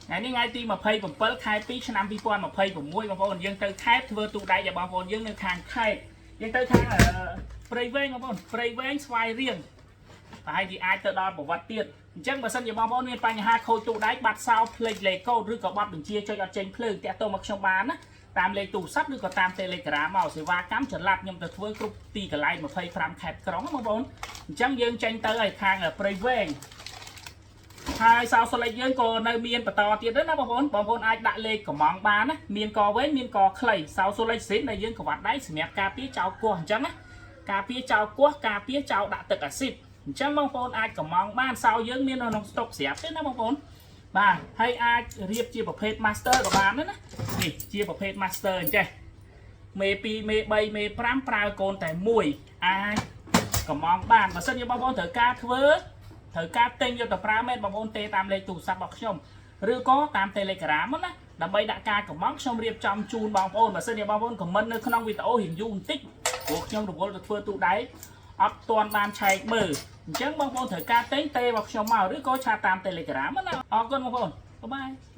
ថ្ងៃនេះថ្ងៃទី27ខែ2ឆ្នាំ2026បងប្អូនយើងទៅខេត្តធ្វើទូដែកឲ្យបងប្អូនយើងនៅខាងខេត្តយើងទៅខាងអឺព្រៃវែងបងប្អូនព្រៃវែងស្វាយរៀងប្រហែលជាអាចទៅដល់ប្រវត្តិទៀតអញ្ចឹងបើសិនជាបងប្អូនមានបញ្ហាខូចទូដែកបាត់សោភ្លេចលេខកូដឬក៏បាត់បញ្ជាចុចអត់ចេញភ្លើងតាក់ទងមកខ្ញុំបានណាតាមលេខទូរស័ព្ទឬក៏តាម Telegram មកសេវាកម្មចល័តខ្ញុំទៅធ្វើគ្រប់ទីកន្លែង25ខេត្តក្រុងណាបងប្អូនអញ្ចឹងយើងចេញទៅឲ្យខាងព្រៃវែង ហើយសោសុលិចយើងក៏នៅមានបន្តទៀតដែរណាបងប្អូនបងប្អូនអាចដាក់លេខកំងបានណាមានកវែងមានកខ្លីសោសុលិចស៊ីនដែលយើងក្វាត់ដៃសម្រាប់ការពារចោលគោះអញ្ចឹងណាការពារចោលគោះការពារចោលដាក់ទឹកអាស៊ីតអញ្ចឹងបងប្អូនអាចកំងបានសោយើងមាននៅក្នុងស្តុកស្រាប់ទេណាបងប្អូនបាទហើយអាចរៀបជាប្រភេទ master ក៏បានដែរណានេះជាប្រភេទ master អញ្ចេះមេ2មេ3មេ5ប្រើកូនតែមួយអាចកំងបានបើសិនជាបងប្អូនត្រូវការធ្វើ ត្រូវការទិញយកទៅប្រើមែនបងប្អូនទេតាមលេខទូរស័ព្ទរបស់ខ្ញុំឬក៏តាម Telegram ណាដើម្បីដាក់ការកំងខ្ញុំរៀបចំជូនបងប្អូនបើសិនជាបងប្អូន comment នៅក្នុងវីដេអូរៀងយូរបន្តិចព្រោះខ្ញុំរវល់ទៅធ្វើទូដែកអត់ទាន់បានឆែកមើលអញ្ចឹងបងប្អូនត្រូវការទិញទេរបស់ខ្ញុំមកឬក៏chat តាម Telegram ណាអរគុណបងប្អូន bye bye.